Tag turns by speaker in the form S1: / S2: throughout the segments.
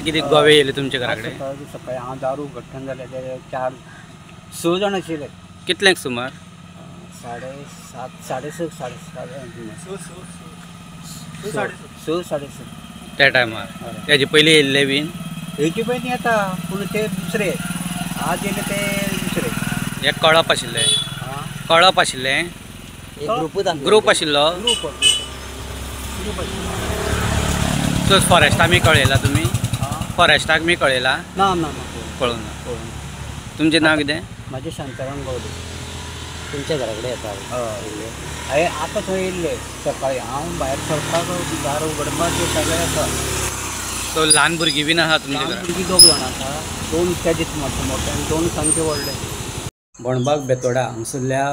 S1: कितें गोवे येयले तुमच्या घरा कडेन?
S2: सकाळी हांव दारू उगडटना जाल्यार ते 4-6 जाण आशिल्ले.
S1: कितल्यांक सुमार?
S2: 7:30 6:30 6:30 6 6:30
S1: त्या टायमार. तेजे पयलीं येयल्ले बीन?
S2: हेजे पयलीं येता, पूण ते दुसरे आज येयले ते दुसरे.
S1: हे कळप आशिल्ले? कळप आशिल्लें? ग्रूप आशिल्लो?
S2: ग्रूप.
S1: सो फॉरेस्टाक बी कळयला तुमी? फॉरेस्टाक बी कळयला?
S2: ना ना,
S1: कळूंक ना. तुमचें नांव कितें?
S2: म्हाजें शांताराम गावडे.
S3: तुमच्या घरा कडेन येता?
S2: हय, आतां थंय येयल्ले सकाळी. हांव भायर सरपाक दार उगडपाक ते सगळे आसा.
S1: सो ल्हान भुरगीं बीन आसा तुमच्या घरान?
S2: भुरगीं 2 जाणां आसा, 2 तेजेच मोठे मोठे आनी 2 सामके व्हडले.
S3: बोणबाग बेतोडा हांगसरल्या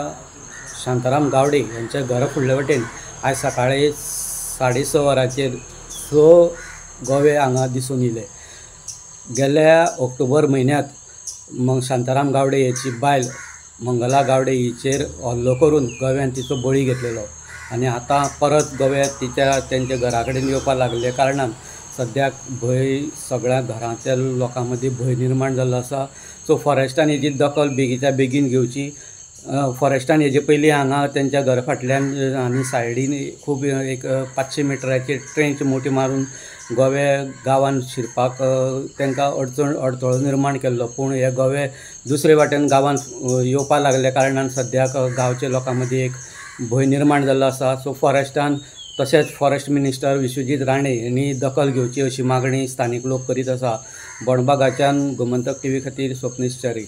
S3: शांताराम गावडे यांच्या घरा फुडले वटेन आयज सकाळी 6:30 वरांचेर 6 गोवे हांगा दिसून येयले. गेल्या ऑक्टोबर म्हयन्यांत शांताराम गावडे हेची बायल मंगला गावडे हिचेर हल्लो करून गोव्यान तिचो बळी घेतलेलो आनी आतां परत गोव्यात तिच्या तेंच्या घरा कडेन येवपाक लागले कारणान सद्याक भंय सगळ्या घरांच्या लोकां मदीं भंय निर्माण जाल्लो आसा. सो फॉरेस्टान हेजी दखल बेगीच्या बेगीन घेवची. फॉरेस्टान हेजे पयलीं हांगा तेंच्या घर फाटल्यान आनी सायडीन खूब एक 500 मिटराचेर ट्रेंच मोठी मारून गोवे गांवान शिरपाक तांकां अडथळो निर्माण केल्लो, पूण हे गोवे दुसरे वाटेन गांवान येवपाक लागले कारणान सद्याक गांवच्या लोकां मदीं एक भंय निर्माण जाल्लो आसा. सो फॉरेस्टान तशेंच फॉरेस्ट मिनिस्टर विश्वजीत राणे यांनी दखल घेवची अशी मागणी स्थानीक लोक करीत आसा. बोणबागाच्यान गोमंतक टीव्ही खातीर स्वप्नेश च्यारी.